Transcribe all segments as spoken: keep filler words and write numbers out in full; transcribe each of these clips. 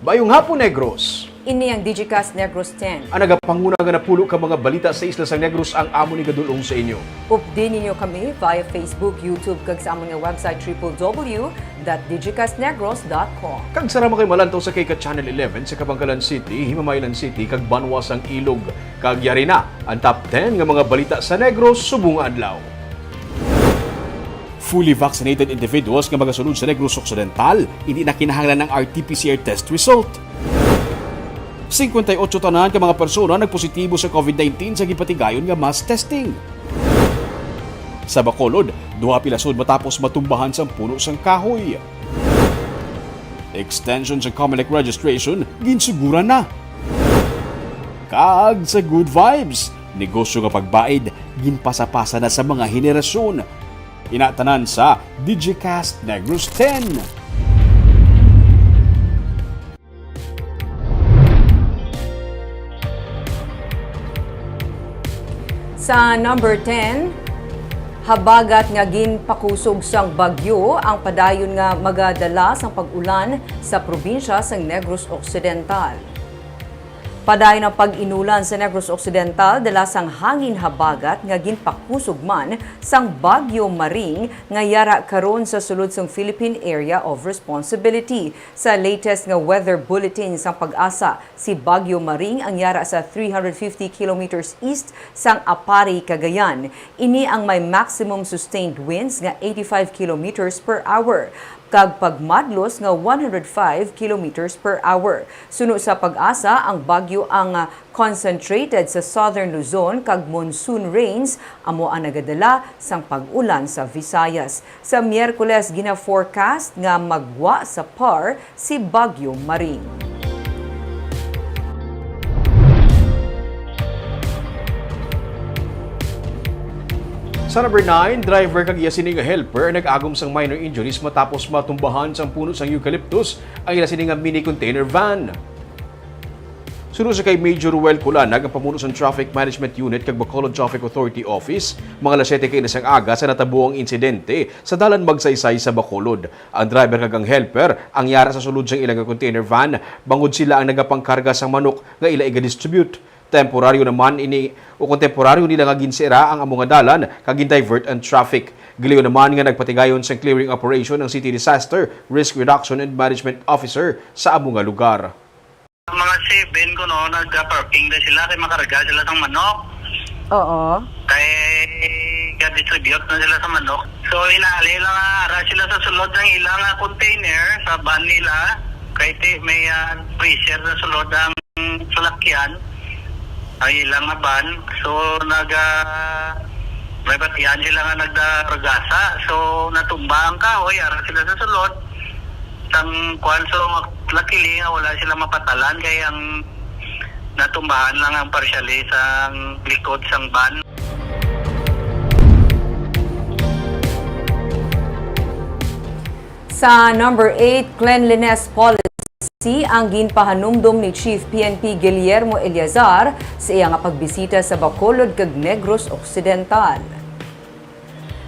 Maayong hapon, Negros! Ini ang Digicast Negros ten. Ang nagapanguna nga napulo ka mga balita sa isla sang Negros ang amo ni gadul-ong sa inyo. Updi ninyo kami via Facebook, YouTube, kag sa amon nga website, triple W dot digicast negros dot com. Kag sarama kay malantaw sa kay ka Channel eleven sa Kabankalan City, Himamaylan City, kag banwa sang Ilog. Kag yari na ang top ten nga mga balita sa Negros subong nga adlaw. Fully vaccinated individuals nga magasulod sa Negros Occidental, hindi na kinahanglan ang R T P C R test result. Singkwenta y otso tanan ka mga persona nagpositibo sa COVID nineteen sa gipatigayon nga mass testing. Sa Bacolod, duha pilasod matapos matumbahan sang puno sang kahoy. Extension sa Comelec registration, ginsuguran na. Kag sa Good Vibes, negosyo nga pagbaid, ginpasapasa na sa mga henerasyon. Ina tanan sa Digicast Negros ten. Sa number ten, habagat nga ginpakusog sang bagyo ang padayon nga magadala sang pag-ulan sa probinsya sang Negros Occidental. Padayon ang pag-inulan sa Negros Occidental dala sang hangin habagat nga ginpakusog man sang Bagyo Maring nga yara karon sa sulod sang Philippine Area of Responsibility. Sa latest nga weather bulletin sang PAGASA, si Bagyo Maring ang yara sa three hundred fifty kilometers east sang Aparri, Cagayan. Ini ang may maximum sustained winds nga eighty-five kilometers per hour kag pagmadlos nga one hundred five kilometers per hour. Suno sa PAGASA, ang bagyo ang, ah, concentrated sa southern Luzon kag monsoon rains amo ang nagadala sang pag-ulan sa Visayas. Sa Miyerkules, gina-forecast nga maggwa sa par si Bagyo Maring. Sa number nine, driver kag iya sini nga helper nag-agom sang minor injuries matapos matumbahan sang puno sang eucalyptus ang ila sini nga mini container van. Suno sa kay Major Ruel Culanag, ang pamuno sang Traffic Management Unit kag Bacolod Traffic Authority Office, mga alas siyete kaina sang aga sa natabo ang insidente sa Dalan Magsaysay sa Bacolod. Ang driver kag ang helper ang yara sa sulod sang ila nga container van, bangod sila ang nagapangkarga sang manok nga ila iga-distribute. Temporaryo naman ini, o kon temporaryo nila nga ginsira ang amo nga dalan kag gin-divert ang traffic. Gilayon naman nga nagpatigayon sang clearing operation ang City Disaster Risk Reduction and Management Officer sa amo nga lugar. Mga seven kuno, nagpa-parking na sila kay makarga sila sang manok. Oo. Kay ga-distribute na sila sa manok. So, inali lang nga ara sila sa sulod sang ila nga container sa van nila. Kay ti may, ah, pressure sa sulod ang salakyan, ang ila nga van. So, naga-, may batian sila nga nagdaragasa. So, natumba ang kahoy, ara sila sa sulod. Sang kuwan, so, luckily nga wala sila mapatalan kay ang natumbahan lang ang partially sang likod sang van. Sa number eight, cleanliness policy ang ginpahanumdom ni Chief P N P Guillermo Eleazar sa iya nga pagbisita sa Bacolod kag Negros Occidental.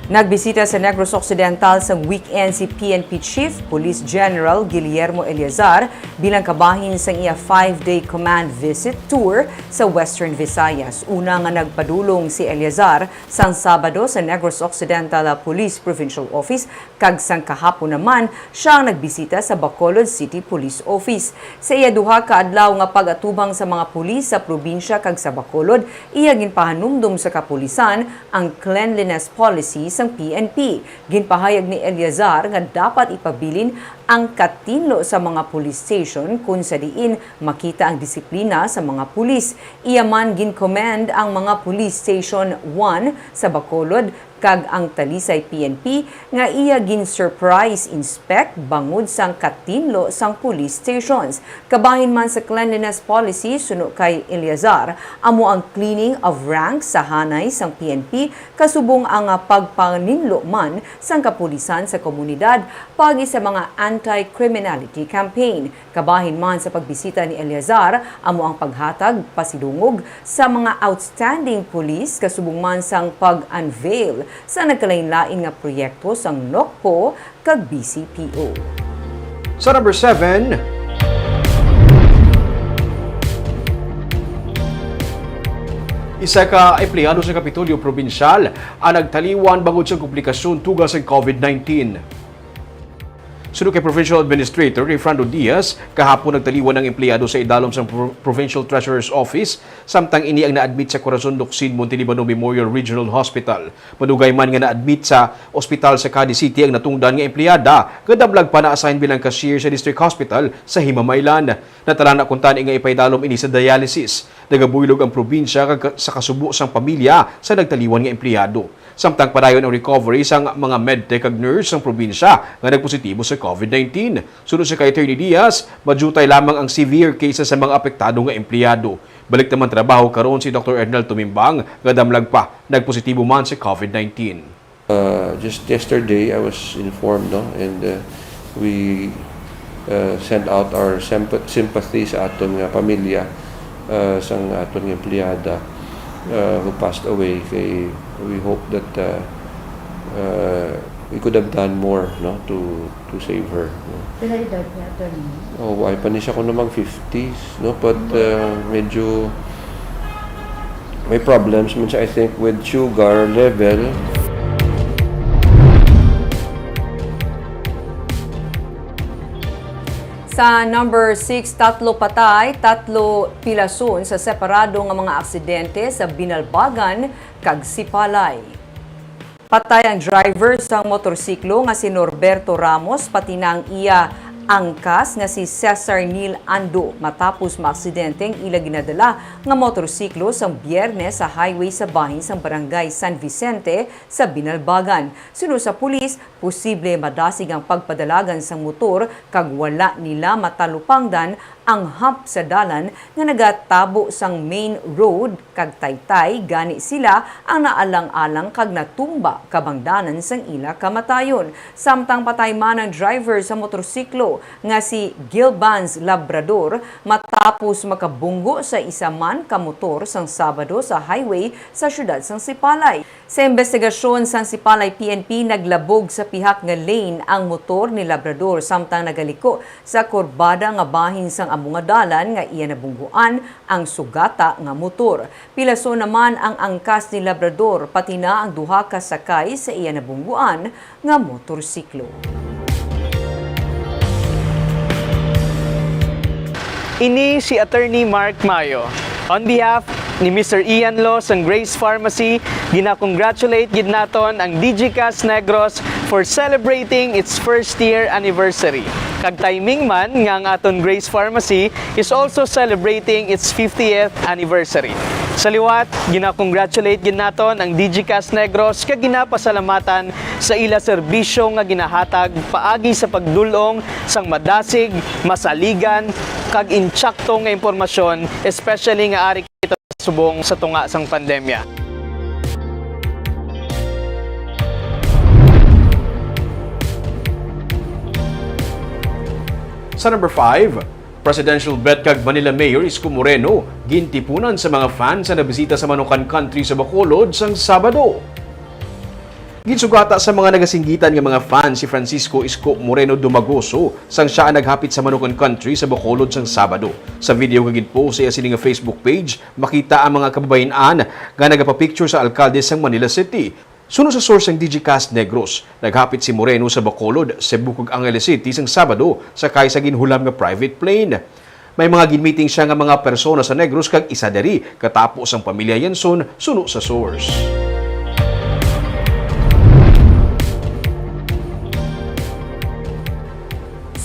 Nagbisita sa Negros Occidental sang weekend si P N P Chief Police General Guillermo Eleazar bilang kabahin sang iya five-day command visit tour sa Western Visayas. Una nga nagpadulong si Eleazar sang Sabado sa Negros Occidental Police Provincial Office kag sang kahapon naman siya ang nagbisita sa Bacolod City Police Office. Sa iya duha ka adlaw nga pag-atubang sa mga pulis sa probinsya kag sa Bacolod, iya ginpahanumdom sa kapulisan ang cleanliness policy sang P N P. Ginpahayag ni Eleazar nga dapat ipabilin ang katinlo sa mga police station kon sa diin makita ang disiplina sa mga pulis. Iya man gin-commend ang mga police station one sa Bacolod kag ang Talisay P N P nga iya gin-surprise inspect bangod sang katinlo sang police stations. Kabahin man sa cleanliness policy, suno kay Eleazar, amo ang cleaning of ranks sa hanay sang P N P, kasubong ang, ah, pagpaninlo man sang kapulisan sa komunidad paagi sa mga anti-criminality campaign. Kabahin man sa pagbisita ni Eleazar, amo ang paghatag pasidungog sa mga outstanding police kasubong man sang pag-unveil sa nagkalainlain nga proyekto sang NOCPO kag B C P O. Sa number seven, Isa ka empleyado sa Kapitolyo Probinsyal ang nagtaliwan bangod sa komplikasyon tuga sang COVID nineteen. Suno kay Provincial Administrator Rayfrando Diaz, kahapon nagtaliwan ang empleyado sa idalom sang Pro-, Provincial Treasurer's Office, samtang ini ang na-admit sa Corazon Locsin Montelibano Memorial Regional Hospital. Madugay man nga na-admit sa ospital sa Cadiz City ang natungdan nga empleyada nga damlag pa na-assign bilang cashier sa District Hospital sa Himamaylan. Natalana kuntani nga ipaidalom ini sa dialysis. Nagabuylog ang probinsya kag sa kasubo sang pamilya sa nagtaliwan nga empleyado. Samtang padayon ang recovery sang mga medtech kag nurse sang probinsya nga nagpositibo sa COVID nineteen. Suno sa kay Attorney Diaz, madutay lamang ang severe cases sa mga apektado nga empleyado. Balik naman trabaho karon si Doktor Ernel Tumimbang nga damlag pa nagpositibo man sa COVID nineteen. Uh, just yesterday, I was informed, no, and, uh, we, uh, sent out our sympa-, sympathy sa aton nga pamilya, uh, sang aton nga empleyada, uh, who passed away. Kay we hope that, uh, uh, we could have done more, no, to to save her, no? Pila edad niya, attorney? Oh, why pa ni siya kuno mag fifties, no? But, uh, medyo may problems man siya, I think, with sugar level. Sa number six, tatlo patay, tatlo pilason sa separado nga mga aksidente sa Binalbagan kag Sipalay. Patay ang driver sang motorsiklo nga si Norberto Ramos, pati na ang iya angkas nga si Cesar Neil Ando, matapos maaksidente ang ila ginadala nga motorsiklo sang Biyernes sa highway sa bahin sang Barangay San Vicente sa Binalbagan. Suno sa pulis, posible madasig ang pagpadalagan sang motor kag wala nila matalupangdan ang hump sa dalan nga nagatabo sang main road kag Taytay, gani sila ang naalang-alang kag natumba kabangdanan sang ila kamatayon. Samtang patay man ang driver sa motorsiklo nga si Gilbans Labrador matapos makabunggo sa isa man ka motor sang Sabado sa highway sa siyudad sang Sipalay. Sa imbestigasyon sang Sipalay P N P, naglabog sa pihak nga lane ang motor ni Labrador samtang nagaliko sa kurbada nga bahin sang amo nga dalan nga iya nabungguan ang sugata nga motor. Pilason naman ang angkas ni Labrador, pati na ang duha ka sakay sa iya nabungguan nga motorsiklo. Ini si Attorney Mark Mayo. On behalf ni Mister Ian Law sang Grace Pharmacy, gina-congratulate gid naton ang Digicast Negros for celebrating its first year anniversary. Kag timing man nga ang aton Grace Pharmacy is also celebrating its fiftieth anniversary. Sa liwat, gina-congratulate gid naton ang Digicast Negros kag ginapasalamatan sa ila serbisyo nga ginahatag paagi sa pagdul-ong sang madasig, masaligan, kag insakto nga impormasyon, especially nga ari kita subong sa tunga sang pandemya. Sa number five, Presidential Bet kag Manila Mayor Isko Moreno gintipunan sa mga fans sa nabisita sa Manukan Country sa Bacolod sang Sabado. Ginsugata sa mga nagasinggitan nga mga fans si Francisco Isko Moreno Dumagoso sang siya ang naghapit sa Manukan Country sa Bacolod sang Sabado. Sa video nga ginpost sa iya sini nga Facebook page, makita ang mga kababayen-an nga nagapapicture sa alkalde sang Manila City. Suno sa source sang Digicast Negros, naghapit si Moreno sa Bacolod, Cebu kag Angeles City sang Sabado sakay sa ginhulam nga private plane. May mga ginmeeting siya nga mga persona sa Negros kag isa diri katapo sang pamilya Yanson, suno sa source.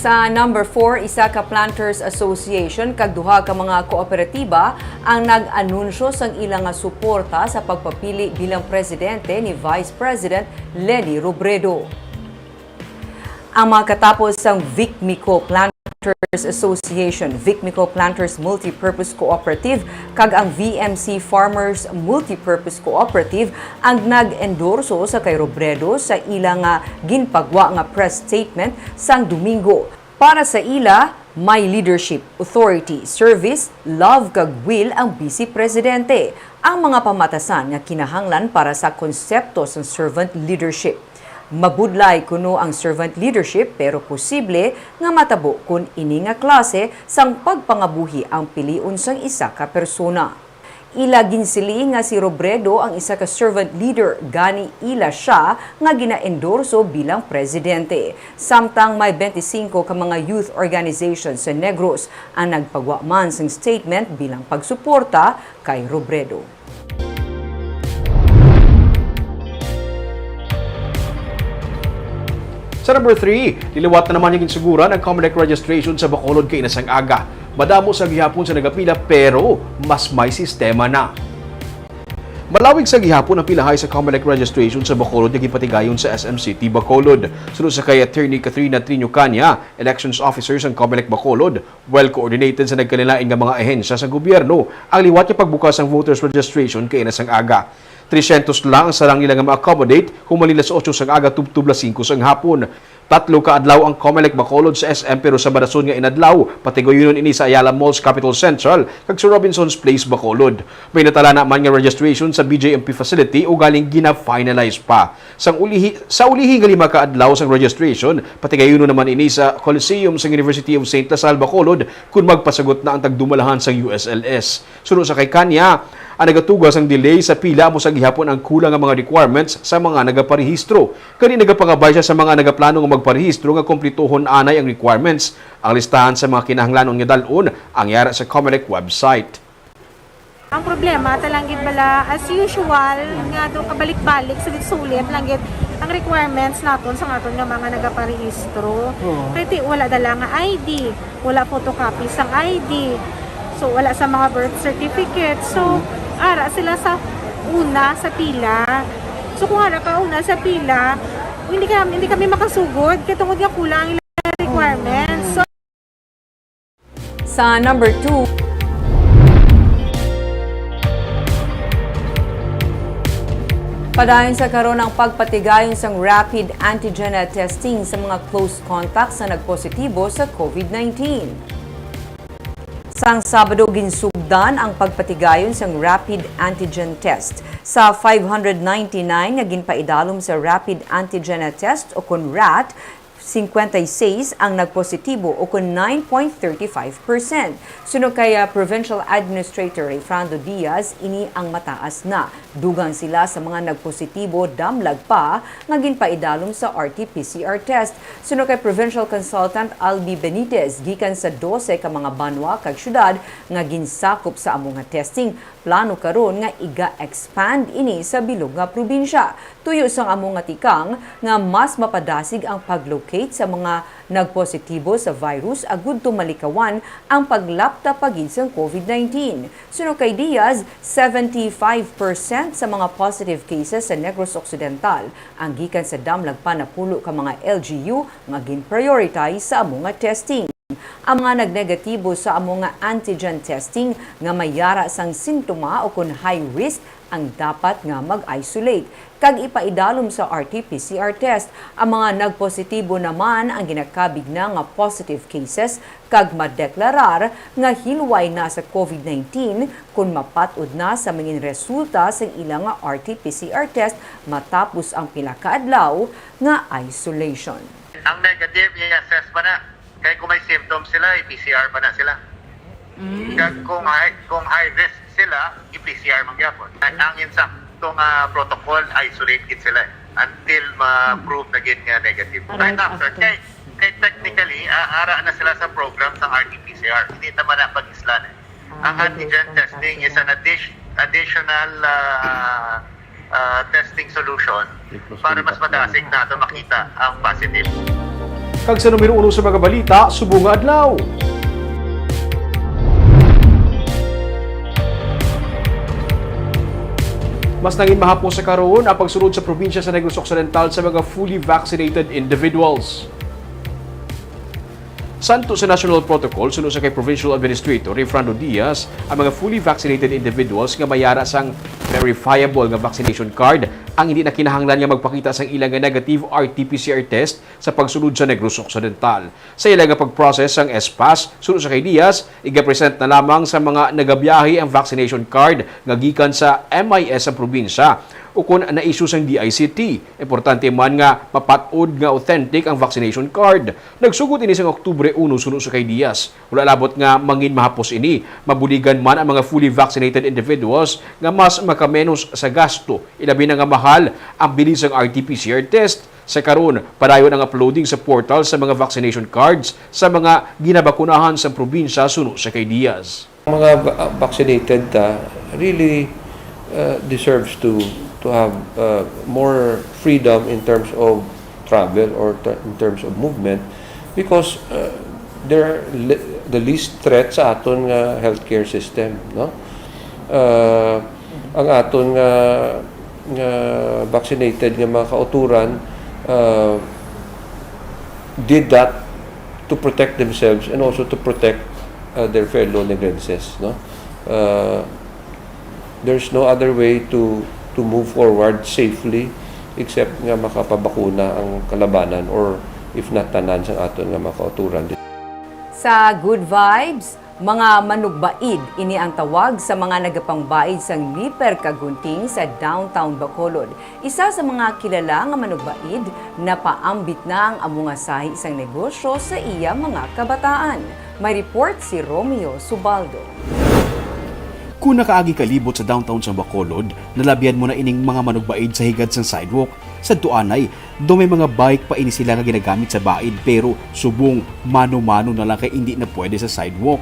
Sa number four, isa ka Planters Association kag duha ka mga kooperatiba ang nag-anunsyo sang ila nga suporta sa pagpapili bilang presidente ni Vice President Leni Robredo. Ang mga katapos sang Vicmico Planters Association, Vicmico Planters Multipurpose Cooperative, kag ang V M C Farmers Multipurpose Cooperative ang nag-endorso sa kay Robredo sa ila nga ginpagwa nga press statement sang Domingo. Para sa ila, may leadership, authority, service, love, kag will ang Vice Presidente, ang mga pamatasan nga kinahanglan para sa konsepto sang servant leadership. Mabudlay kuno ang servant leadership, pero posible nga matabo kon ini nga klase sang pagpangabuhi ang pilion sang isa ka persona. Ila ginsiling nga si Robredo ang isa ka servant leader, gani ila sia nga gina-endorso bilang presidente. Samtang may twenty-five ka mga youth organizations sa Negros ang nagpagwa man sang statement bilang pagsuporta kay Robredo. Sa number three, liliwat na naman nga ginsuguran ang Comelec registration sa Bacolod kaina sang aga. Madamo sa gihapon sa nagapila, pero mas may sistema na. Malawig sa gihapon ang pilahay sa Comelec registration sa Bacolod nga ginpatigayon sa S M City Bacolod. Suno sa kay Attorney Katrina Triño Caña, elections officer sang Comelec Bacolod, well coordinated sa nagkalain-lain nga mga ahensya sa gobyerno ang liwat nga pagbukas sang voters registration kaina sang aga. Tresyentos lang ang sarang nila nga ma-accommodate, human alas otso sang aga tubtob alas singko sang hapon. Tatlo ka adlaw ang Comelec Bacolod sa S M, pero sa madason nga inadlaw, patigayunon ini sa Ayala Malls Capitol Central kag sa Robinsons Place Bacolod. May natalana man nga registration sa B J M P facility, ugaling gina-finalize pa. Sang ulihi, sa ulihi nga lima ka adlaw sang registration, patigayunon naman ini sa Coliseum sang University of Saint La Salle Bacolod kon magpasagot na ang tagdumalahan sang U S L S. Suno sa kay Caña, ang nagatuga sang delay sa pila amo sa gihapon ang kulang nga mga requirements sa mga nagaparehistro. Kani nagapangabay siya sa mga nagaplano nga magparehistro nga kumplituhon anay ang requirements. Ang listahan sa mga kinahanglanon nga dal-on ang yara sa Comelec website. Ang problema, talanggit bala, as usual, nga do kabalik-balik, sulit-sulit, langgit ang requirements naton sa aton nga mga nagaparehistro. Oo. Kay ti, wala dala nga I D, wala photocopy sang I D. So, wala sa mga birth certificate. So, ara sila sa una sa pila. So, kung ara ka una sa pila, hindi ka, hindi kami makasugod kay tungod nga kulang ang ilang requirements. So, Sa number two, padayon sa karon ang pagpatigayon sang rapid antigen testing sa mga close contacts nga nagpositibo sa COVID nineteen. Sang Sabado, ginsugdan ang pagpatigayon sang rapid antigen test sa five hundred ninety-nine nga ginpaidalom sa rapid antigen test o kon rat, singkwenta y seis ang nagpositibo, o kon nine point thirty five percent. Suno kay, ah, Provincial Administrator Rayfrando Diaz, ini ang mataas na. Dugang sila sa mga nagpositibo damlag pa nga ginpaidalom sa R T P C R test. Suno kay Provincial Consultant Albi Benitez, gikan sa dose ka mga banwa kag syudad nga ginsakop sa amo nga testing, plano karon nga iga-expand ini sa bilog nga probinsya. Tuyo sang amo nga tikang nga mas mapadasig ang pag-locate sa mga nagpositibo sa virus agud to malikawan ang paglapta pa gid sang COVID nineteen. Suno kay Diaz, seventy-five percent sa mga positive cases sa Negros Occidental ang gikan sa damlag pa napulo ka mga L G U nga gin-prioritize sa amo nga testing. Ang mga nagnegatibo sa amo nga antigen testing nga may yara sang sintoma o kon high risk ang dapat nga mag-isolate kag ipaidalom sa R T P C R test. Ang mga nagpositibo naman ang ginakabig na nga positive cases kag madeklarar nga hilway na sa COVID nineteen kon mapat-od na sa mangin resulta sang ila nga R T P C R test matapos ang pila ka adlaw nga isolation. Ang negative, i-assess pa na. Kay kung may symptoms sila, i-P C R pa na sila. Mm. Kag kung high, kung high risk sila, i-P C R man gyapon. Ang, ang insakto nga protocol, isolate gid sila eh, until ma-prove na gid nga negative. Right after, kay, kay technically, ah, ara na sila sa program sa R T P C R. Hindi naman na pag-isla na. Ang antigen testing is an addition-, additional, ah, ah, testing solution para mas madasig nato makita ang positive. Kag sa numero uno sa mga balita, subong nga adlaw. Mas nangin mahapos sa karon ang pagsulod sa probinsya sa Negros Occidental sa mga fully vaccinated individuals. Santo sa national protocol, suno sa kay Provincial Administrator Rayfrando Diaz, ang mga fully vaccinated individuals nga may yara sang verifiable nga vaccination card ang hindi na kinahanglan nga magpakita sang ila nga negative R T P C R test sa pagsulod sa Negros Occidental. Sa ila nga pag-process sang S-Pass, suno sa kay Diaz, iga-present na lamang sa mga nagabiyahe ang vaccination card nga gikan sa M I S sang probinsya. Ukon na-issue sang D I C T, importante man nga mapat-od nga authentic ang vaccination card. Nagsugod ini sang Oktubre uno suno sa kay Diaz. Wala labot nga mangin mahapos ini. Mabuligan man ang mga fully vaccinated individuals nga mas makamenos sa gasto, ilabi na nga mahal ang bili sang R T P C R test. Sa karon, padayon ang uploading sa portal sa mga vaccination cards sa mga ginabakunahan sa probinsya suno sa kay Diaz. Mga va-, vaccinated ta really, uh, deserves to, to have, uh, more freedom in terms of travel or ter-, in terms of movement because, uh, they're le-, the least threat sa aton nga healthcare system, no? Uh, ang aton nga, nga vaccinated nga mga kauturan, uh, did that to protect themselves and also to protect, uh, their fellow Negrenses, no? Uh, there's no other way to, to move forward safely except nga makapabakuna ang kalabanan or if not tanan sang aton nga mga kauturan. Sa Good Vibes, mga manugbaid, ini ang tawag sa mga nagapangbaid sang niper kag gunting sa downtown Bacolod. Isa sa mga kilala nga manugbaid, napaambit na ang amo nga sahi sang negosyo sa iya mga kabataan. May report si Romeo Subaldo. Kung nakaagi ka libot sa downtown sang Bacolod, nalabyan mo na ining mga manugbaid sa higad sang sidewalk. Sadto anay, daw may mga bike pa ini sila nga ginagamit sa baid, pero subong mano-mano na lang kay indi na pwede sa sidewalk.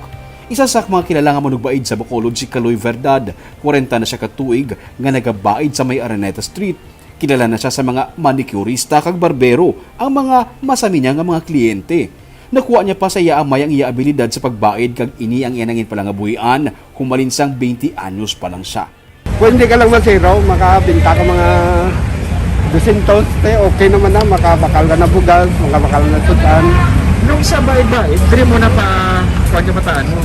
Isa sa mga kilala nga manugbaid sa Bacolod si Kaloy Verdad, kwarenta na siya ka tuig, nga nagabaid sa may Araneta Street. Kilala na siya sa mga manicurista kag barbero, ang mga masami niya nga mga kliyente. Nakuha niya pa sa iya amay ang iya abilidad sa pagbaid, kag ini ang iya nangin palangabuhian humalin sang twenty anyos pa lang siya. Kung hindi ka lang masiro, makabinta ka mga dosyentos, te, okay naman na, makabakal ka na bugas, makabakal na sudan. Nung sa baid-baid, diri mo na pa, kuwan ka pataan mo?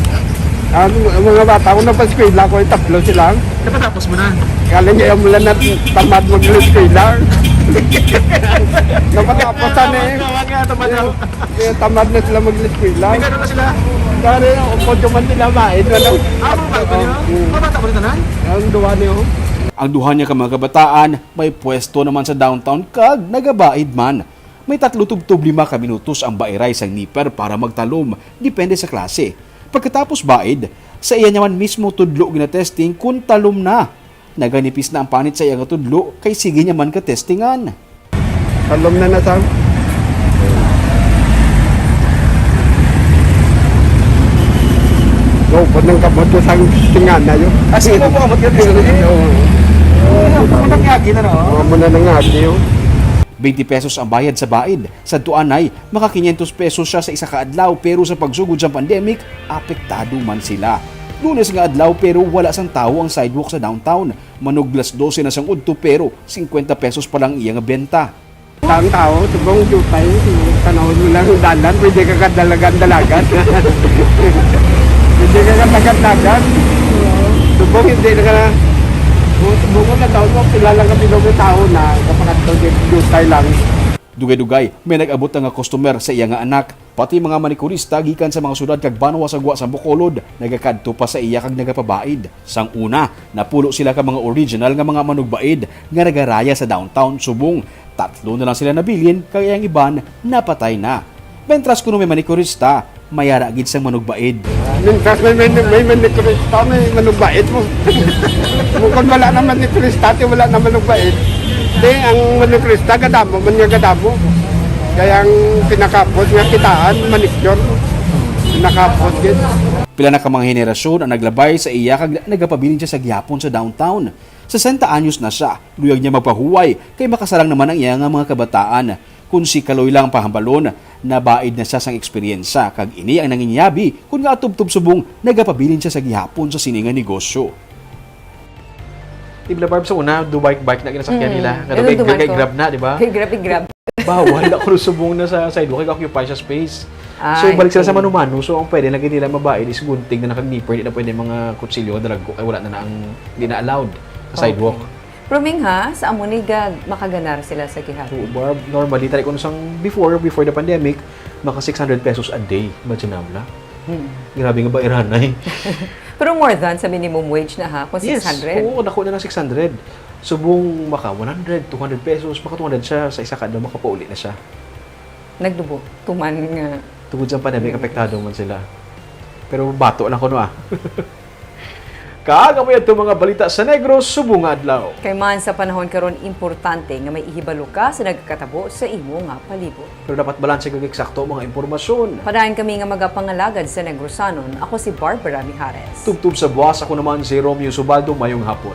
Ah, mga bata ko, napaskwela ko, yung tatlo sila. Napatapos mo na? Galing kaya mula na tamad mag-eskwela. Napatapos na, eh. Tamad nga, tamad na. Kaya tamad na sila mag-eskwela. May gano'n na sila? Dari, upod naman sila, baid na lang. Ah, mga bata niyo? Oo. Mga bata mo rin, tanan? Ang duha niyo. Ang duha niya ka mga kabataan, may pwesto naman sa downtown kag nagabaid man. May tatlo tubtob lima ka minutos ang bairay sang niper para magtalom, depende sa klase. Pagkatapos baid, sa iya naman mismo tudlo ginatesting kung talom na. Naganipis na ang panit sa iya nga tudlo kay sige niya man katestingan. Talom na na, Sam. Naupod ng kamot ko sang tingana yun. Ah, sige po, kamot yun. Oo. Ano nangyagi na, no? Oo, muna nangyagi, oh. Twenty pesos ang bayad sa baid. Sadto anay, maka quinientos pesos siya sa isa ka adlaw, pero sa pagsugod sa pandemic, apektado man sila. Lunes nga adlaw, pero wala sang tawo ang sidewalk sa downtown. Manuglas dose na sang udto, pero singkwenta pesos pa lang iya nga benta. Ang tao, subong dupay, tanaw mo lang ang dalan, pwede ka kadalagan-dalagan. Pwede ka kadalagan-dalagan. Subong hindi na ka na, oh, subong ko na taon mo, pila lang ka bilog ng tao na, kapakadto, dupay lang. Dugay-dugay, may nag-abot na nga customer sa iya nga anak. Pati mga manikurista gikan sa mga syudad kag banwa sa gwa sa Bacolod nagakadto pa sa iya kag nagapabaid. Sang una, napulo sila ka mga original nga mga manugbaid nga nagaraya sa downtown subong tatlo na lang sila nabilin kag ang iban napatay na. Mentras kuno may manikurista, may ara gid sang manugbaid. Mentras may, may, may manikurista, may manugbaid mo. Kung wala na manikurista, ti wala na manugbaid. Di, ang manikurista, gadamo man nga gadamo. Kaya ang pinakapos nga kitaan, manicure. Pinakapos gid. Pila na ka mga henerasyon ang naglabay sa iya kag nagapabilin siya sa gihapon sa downtown. Sesenta anyos na siya, luyag niya magpahuway kay makasarang naman ang iya nga mga kabataan. Kung si Kaloy lang ang pahambalon, nabaid na siya sang eksperyensya kag ini ang nanginyabi kun nga atubtob subong nagapabilin siya sa gihapon sa sini nga negosyo. Ibla Barb, sa una, do bike-bike na ginasakyan Mm. nila. Nga Ganun do bike, duman kay ko. Grab na, di ba? Kay Grab, kay Grab. Bawal na kuno subong na sa sidewalk, kay occupy sa space. Ah, So, balik sila sa okay. mano-mano. So, ang pwede na gid nila mabaid is gunting na nakagniper, hindi na pwede mga kutsilyo, dalago, kay wala na na ang, hindi na allowed sa Okay. sidewalk. Pero Ming ha, sa amo ni ga-, makaganar sila sa gihapon. Oo, Barb, normally, tali kuno sang before, before the pandemic, maka six hundred pesos a day, imagine na lang. Hmm. Grabe nga bairanay. Pero more than sa minimum wage na ha, kung Yes, six hundred. oo, dako na ng six hundred. Subong maka one hundred, two hundred pesos, maka two hundred siya sa isa ka adlaw, makapauli na siya. Nagdubo. Tuman nga. Tungod sa pandemic, apektado man sila. Pero bato lang kuno, ah. Kag amo yadto mga balita sa Negros subong nga adlaw. Kay man sa panahon karon, importante nga may ihibalo ka sa nagakatabo sa imo nga palibot. Pero dapat balanse kag eksakto ang mga impormasyon. Padayon kami nga magapangalagad sa Negrosanon. Ako si Barbara Mijares. Tubtob sa buwas, ako naman si Romeo Subaldo. Mayong hapon.